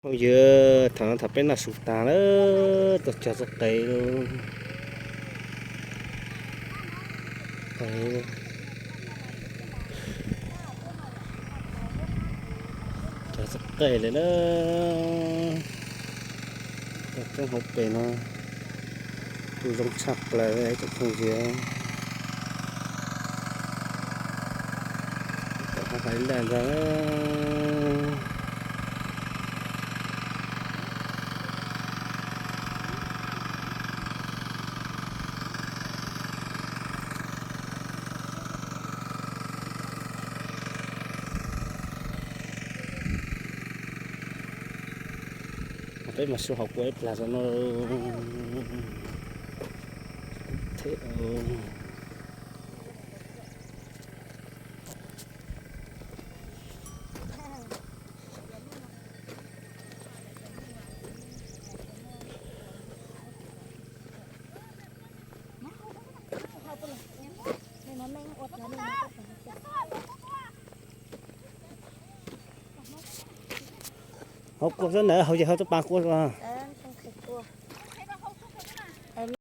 Phooj ywg, thaum no thaum peb noj su tag lawm, tuaj cog txoj qe lawm. Cog txoj qe lawm na. Cog coob hauv pes no, tu zoo tshaj plaws ib tsoom phooj ywg. Tom qab hais laj ntag. Peb mas su hauv kua ib plag xwb no. Hauv kua xwb na, hauv ces hauv tub pa kua.